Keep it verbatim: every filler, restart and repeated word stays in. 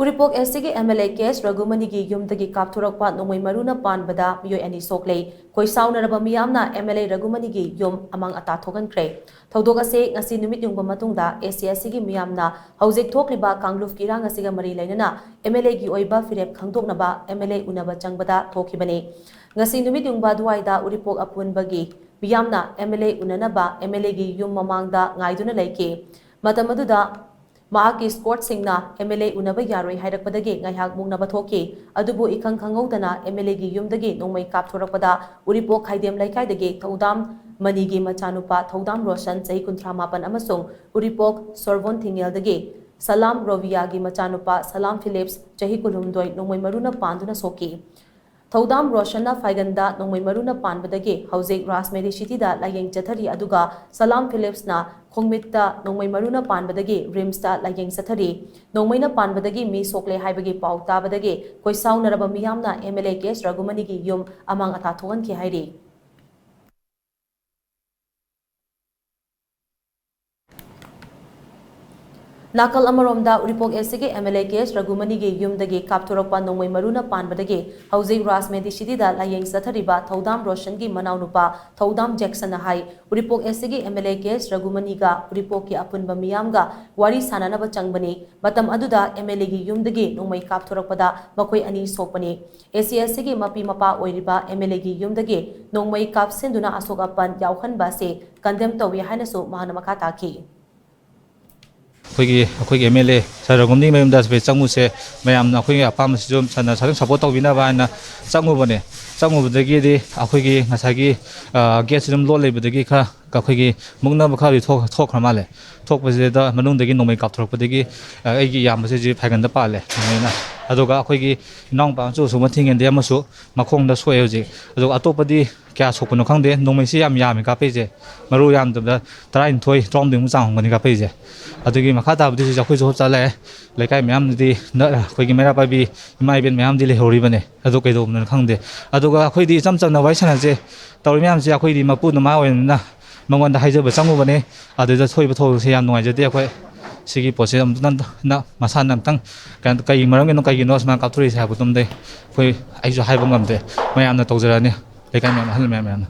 ꯎꯔꯤꯄꯣꯛ ꯑꯦꯁ ꯁꯤꯒꯤ M L A K ꯑꯦꯁ ꯔꯘꯨꯃꯅꯤꯒꯤ ꯌꯨꯝꯗꯒꯤ ꯀꯥꯞꯊꯣꯔꯛꯄ ꯅꯣꯡꯃꯩ ꯃꯔꯨꯅ ꯄꯥꯟꯕꯗ ꯃꯤꯑꯣꯏ ꯑꯅꯤ ꯁꯣꯛꯂꯦ꯫ ꯈꯣꯏꯁꯥꯎꯅꯔꯕ ꯃꯤꯌꯥꯝꯅ ꯑꯦꯝ ꯑꯦꯜ ꯑꯦ ꯔꯘꯨꯃꯅꯤꯒꯤ ꯌꯨꯝ ꯑꯃꯥꯡ ꯑꯇꯥ ꯊꯣꯛꯍꯟꯈ꯭ꯔꯦ꯫ ꯊꯧꯗꯣꯛ ꯑꯁꯤ ꯉꯁꯤ ꯅꯨꯃꯤꯠ ꯌꯨꯡꯕ ꯃꯇꯨꯡꯗ ꯑꯦ ꯁꯤ ꯑꯦꯁ ꯁꯤꯒꯤ ꯃꯤꯌꯥꯝꯅ ꯍꯧꯖꯤꯛ ꯊꯣꯛꯂꯤꯕ ꯀꯥꯡꯂꯨꯞꯀꯤ ꯏꯔꯥꯡ ꯑꯁꯤꯒ ꯃꯔꯤ ꯂꯩꯅꯅ ꯑꯦꯝ ꯑꯦꯜ ꯑꯦꯒꯤ ꯑꯣꯏꯕ ꯐꯤꯔꯦꯞ ꯈꯪꯗꯣꯛꯅꯕ ꯑꯦꯝ ꯑꯦꯜ ꯑꯦ ꯎꯅꯕ ꯆꯪꯕꯗ ꯊꯣꯛꯈꯤꯕꯅꯤ꯫ ꯉꯁꯤ ꯅꯨꯃꯤꯠ ꯌꯨꯡꯕ ꯑꯗꯨꯋꯥꯏꯗ ꯎꯔꯤꯄꯣꯛ ꯑꯄꯨꯟꯕꯒꯤ ꯃꯤꯌꯥꯝꯅ ꯑꯦꯝ ꯑꯦꯜ ꯑꯦ ꯎꯅꯅꯕ ꯑꯦꯝ ꯑꯦꯜ ꯑꯦꯒꯤ ꯌꯨꯝ ꯃꯃꯥꯡꯗ ꯉꯥꯏꯗꯨꯅ ꯂꯩꯈꯤ꯫ ꯃꯇꯝ ꯑꯗꯨꯗ ꯃꯍꯥꯛꯀꯤ ꯏꯁꯀꯣꯔꯠꯁꯤꯡꯅ ꯑꯦꯝ ꯑꯦꯜ ꯑꯦ ꯎꯅꯕ ꯌꯥꯔꯣꯏ ꯍꯥꯏꯔꯛꯄꯗꯒꯤ ꯉꯥꯏꯍꯥꯛ ꯃꯨꯛꯅꯕ ꯊꯣꯛꯈꯤ꯫ ꯑꯗꯨꯕꯨ ꯏꯈꯪ ꯈꯪꯍꯧꯗꯅ ꯑꯦꯝ ꯑꯦꯜ ꯑꯦꯒꯤ ꯌꯨꯝꯗꯒꯤ ꯅꯣꯡꯃꯩ ꯀꯥꯞꯊꯣꯔꯛꯄꯗ ꯎꯔꯤꯄꯣꯛ ꯈꯥꯏꯗꯦꯝ ꯂꯩꯀꯥꯏꯗꯒꯤ ꯊꯧꯗꯥꯝ ꯃꯅꯤꯒꯤ ꯃꯆꯥꯅꯨꯄꯥ ꯊꯧꯗꯥꯝ ꯔꯣꯁꯟ, ꯆꯍꯤ ꯀꯨꯟꯊ꯭ꯔꯥ ꯃꯥꯄꯟ, ꯑꯃꯁꯨꯡ ꯎꯔꯤꯄꯣꯛ ꯁꯣꯔꯕꯣꯟ ꯊꯤꯡꯉꯦꯜꯗꯒꯤ ꯁꯂꯥꯝ ꯔꯣꯕꯤꯌꯥꯒꯤ ꯃꯆꯥꯅꯨꯄꯥ ꯁꯂꯥꯝ ꯐꯤꯂꯤꯞꯁ, ꯆꯍꯤ ꯀꯨꯟꯍꯨꯝꯗꯣꯏ, ꯅꯣꯡꯃꯩ ꯃꯔꯨꯅ ꯄꯥꯟꯗꯨꯅ ꯁꯣꯛꯈꯤ꯫ ꯊꯧꯗꯥꯝ ꯔꯣꯁꯟꯅ ꯐꯥꯏꯒꯟꯗ ꯅꯣꯡꯃꯩ ꯃꯔꯨꯅ ꯄꯥꯟꯕꯗꯒꯤ ꯍꯧꯖꯤꯛ ꯔꯥꯖ ꯃꯦꯗꯤꯁꯤꯇꯤꯗ ꯂꯥꯌꯦꯡ ꯆꯠꯊꯔꯤ, ꯑꯗꯨꯒ ꯁꯂꯥꯝ ꯐꯤꯂꯤꯞꯁꯅ ꯈꯣꯡꯃꯤꯠꯇ ꯅꯣꯡꯃꯩ ꯃꯔꯨꯅ ꯄꯥꯟꯕꯗꯒꯤ ꯔꯤꯝꯁꯇ ꯂꯥꯌꯦꯡ ꯆꯠꯊꯔꯤ꯫ ꯅꯣꯡꯃꯩꯅ ꯄꯥꯟꯕꯗꯒꯤ ꯃꯤ ꯁꯣꯛꯂꯦ ꯍꯥꯏꯕꯒꯤ ꯄꯥꯎ ꯇꯥꯕꯗꯒꯤ ꯈꯣꯏꯁꯥꯎꯅꯔꯕ ꯃꯤꯌꯥꯝꯅ ꯑꯦꯝ ꯑꯦꯜ ꯑꯦ ꯀꯦ ꯑꯦꯁ ꯔꯘꯨꯃꯅꯤꯒꯤ ꯌꯨꯝ ꯑꯃꯥꯡ ꯑꯇꯥ ꯊꯣꯛꯍꯟꯈꯤ ꯍꯥꯏꯔꯤ꯫ ꯅꯥꯀꯜ ꯑꯃꯔꯣꯝꯗ, ꯎꯔꯤꯄꯣꯛ ꯑꯦꯁ ꯁꯤꯒꯤ ꯑꯦꯝ ꯑꯦꯜ ꯑꯦ ꯀꯦ ꯑꯦꯁ ꯔꯘꯨꯃꯅꯤꯒꯤ ꯌꯨꯝꯗꯒꯤ ꯀꯥꯞꯊꯣꯔꯛꯄ ꯅꯣꯡꯃꯩ ꯃꯔꯨꯅ ꯄꯥꯟꯕꯗꯒꯤ ꯍꯧꯖꯤꯛ ꯔꯥꯖ ꯃꯦꯗꯤꯁꯤꯇꯤꯗ ꯂꯥꯌꯦꯡ ꯆꯠꯊꯔꯤꯕ ꯊꯧꯗꯥꯝ ꯔꯣꯁꯟꯒꯤ ꯃꯅꯥꯎꯅꯨꯄꯥ ꯊꯧꯗꯥꯝ ꯖꯦꯛꯁꯟꯅ ꯍꯥꯏ, ꯎꯔꯤꯄꯣꯛ ꯑꯦꯁ ꯁꯤꯒꯤ ꯑꯦꯝ ꯑꯦꯜ ꯑꯦ ꯀꯦ ꯑꯦꯁ ꯔꯘꯨꯃꯅꯤꯒ ꯎꯔꯤꯄꯣꯛꯀꯤ ꯑꯄꯨꯟꯕ ꯃꯤꯌꯥꯝꯒ ꯋꯥꯔꯤ ꯁꯥꯟꯅꯅꯕ ꯆꯪꯕꯅꯤ꯫ ꯃꯇꯝ ꯑꯗꯨꯗ ꯑꯦꯝ ꯑꯦꯜ ꯑꯦꯒꯤ ꯌꯨꯝꯗꯒꯤ ꯅꯣꯡꯃꯩ ꯀꯥꯞꯊꯣꯔꯛꯄꯗ ꯃꯈꯣꯏ ꯑꯅꯤ ꯁꯣꯛꯄꯅꯤ꯫ ꯑꯦ ꯁꯤ ꯑꯦꯁ ꯁꯤꯒꯤ ꯃꯄꯤ ꯃꯄꯥ ꯑꯣꯏꯔꯤꯕ ꯑꯦꯝ ꯑꯦꯜ ꯑꯦꯒꯤ ꯌꯨꯝꯗꯒꯤ ꯅꯣꯡꯃꯩ ꯀꯥꯞꯁꯤꯟꯗꯨꯅ ꯑꯁꯣꯛ ꯑꯄꯟ ꯌꯥꯎꯍꯟꯕ ꯑꯁꯤ ꯀꯟꯗꯦꯝ ꯇꯧꯏ ꯍꯥꯏꯅꯁꯨ ꯃꯍꯥꯛꯅ ꯃꯈꯥ ꯇꯥꯈꯤ꯫ ꯑꯩꯈꯣꯏꯒꯤ, ꯑꯩꯈꯣꯏꯒꯤ ꯑꯦꯝ ꯑꯦꯜ ꯑꯦ ꯁꯥꯔ ꯔꯘꯨꯃꯅꯤ ꯃꯌꯨꯝꯗ ꯑꯩꯈꯣꯏ ꯆꯪꯉꯨꯁꯦ, ꯃꯌꯥꯝꯅ ꯑꯩꯈꯣꯏꯒꯤ ꯑꯄꯥꯝꯕꯁꯤꯁꯨ ꯁꯥꯔꯅ, ꯁꯥꯔꯅ ꯁꯄꯣꯔꯠ ꯇꯧꯕꯤꯅꯕ ꯍꯥꯏꯅ ꯆꯪꯉꯨꯕꯅꯦ꯫ ꯆꯪꯉꯨꯕꯗꯒꯤꯗꯤ ꯑꯩꯈꯣꯏꯒꯤ ꯉꯁꯥꯏꯒꯤ, ꯑ, ꯒꯦꯠꯁꯤ ꯑꯗꯨꯝ ꯂꯣꯟ ꯂꯩꯕꯗꯒꯤ ꯈꯔ ꯑꯩꯈꯣꯏꯒꯤ ꯃꯨꯛꯅꯕ ꯈꯔꯗꯤ ꯊꯣꯛ-, ꯊꯣꯛꯈ꯭ꯔ ꯃꯥꯜꯂꯦ꯫ ꯊꯣꯛꯄꯁꯤꯗ ꯃꯅꯨꯡꯗꯒꯤ ꯅꯣꯡꯃꯩ ꯀꯥꯞꯊꯣꯔꯛꯄꯗꯒꯤ, ꯑ, ꯑꯩꯒꯤ ꯏꯌꯥꯝꯕꯁꯦ ꯍꯧꯖꯤꯛ ꯐꯥꯏꯒꯟꯗ ꯄꯥꯜꯂꯦ ꯅꯣꯡꯃꯩꯅ꯫ ꯑꯗꯨꯒ ꯑꯩꯈꯣꯏꯒꯤ ꯏꯅꯥꯎꯅꯨꯄꯥ ꯑꯃꯁꯨ ꯑꯁꯣꯝ ꯊꯤꯡꯒꯟꯗ ꯑꯃꯁꯨ ꯃꯈꯣꯡꯗ ꯁꯣꯛꯑꯦ ꯍꯧꯖꯤꯛ꯫ ꯑꯗꯨꯒ ꯑꯇꯣꯞꯄꯗꯤ ꯀꯌꯥ ꯁꯣꯛꯄꯅꯣ ꯈꯪꯗꯦ꯫ ꯅꯣꯡꯃꯩꯁꯤ ꯌꯥꯝ ꯌꯥꯝꯃꯤ ꯀꯥꯞꯄꯛꯏꯁꯦ꯫ ꯃꯔꯨ ꯌꯥꯝꯗꯕꯗ ꯇꯔꯥꯅꯤꯊꯣꯏ, ꯇꯔꯥꯍꯨꯝꯗꯣꯏꯃꯨꯛ ꯆꯥꯡ ꯑꯣꯏꯔꯝꯒꯅꯤ ꯀꯥꯞꯄꯛꯏꯁꯦ꯫ ꯑꯗꯨꯒꯤ ꯃꯈꯥ ꯇꯥꯕꯗꯤ ꯍꯧꯖꯤꯛ ꯑꯩꯈꯣꯏꯁꯨ ꯍꯣꯞ ꯆꯠꯂꯛꯑꯦ꯫ ꯂꯩꯀꯥꯏ ꯃꯌꯥꯝꯗꯨꯗꯤ ꯅ-, ꯑꯩꯈꯣꯏꯒꯤ ꯃꯩꯔꯥ ꯄꯥꯏꯕꯤ ꯏꯃꯥ ꯏꯕꯦꯟ ꯃꯌꯥꯝꯗꯤ ꯂꯩꯍꯧꯔꯤꯕꯅꯦ꯫ ꯑꯗꯨ ꯀꯩꯗꯧꯕꯅꯣ ꯈꯪꯗꯦ꯫ ꯑꯗꯨꯒ ꯑꯩꯈꯣꯏꯗꯤ ꯏꯆꯝ ꯆꯝꯅ ꯋꯥꯔꯤ ꯁꯥꯟꯅꯁꯦ ꯇꯧꯔꯤ ꯃꯌꯥꯝꯁꯦ ꯑꯩꯈꯣꯏꯗꯤ ꯃꯄꯨ ꯅꯨꯃꯥ ꯑꯣꯏꯕꯅꯤꯅ ꯃꯉꯣꯟꯗ ꯍꯥꯏꯖꯕ ꯆꯪꯉꯨꯕꯅꯦ꯫ ꯑꯗꯨꯗ ꯊꯣꯛꯏꯕ ꯊꯧꯗꯣꯛꯁꯦ ꯌꯥꯝ ꯅꯨꯡꯉꯥꯏꯖꯗꯦ ꯑꯩꯈꯣꯏ꯫ ꯁꯤꯒꯤ ꯄꯣꯠꯁꯦ ꯑꯃꯨꯛꯇꯪ ꯅ-, ꯃꯁꯥꯅ ꯑꯝꯇꯪ ꯀꯩꯅꯣ, ꯀꯩ ꯃꯔꯝꯒꯤꯅꯣ, ꯀꯩꯒꯤꯅꯣ ꯁꯨꯃꯥꯏꯅ ꯀꯥꯞꯊꯣꯔꯛꯏꯁꯦ ꯍꯥꯏꯕꯗꯨꯝꯗꯤ ꯑꯩꯈꯣꯏ, ꯑꯩꯁꯨ ꯍꯥꯏꯕ ꯉꯝꯗꯦ꯫ ꯃꯌꯥꯝꯅ ꯇꯧꯖꯔꯛꯑꯅꯤ, ꯂꯩꯀꯥꯏ ꯃꯌꯥꯝ, ꯑꯍꯜ ꯃꯌꯥꯝ, ꯃꯌꯥꯝꯅ꯫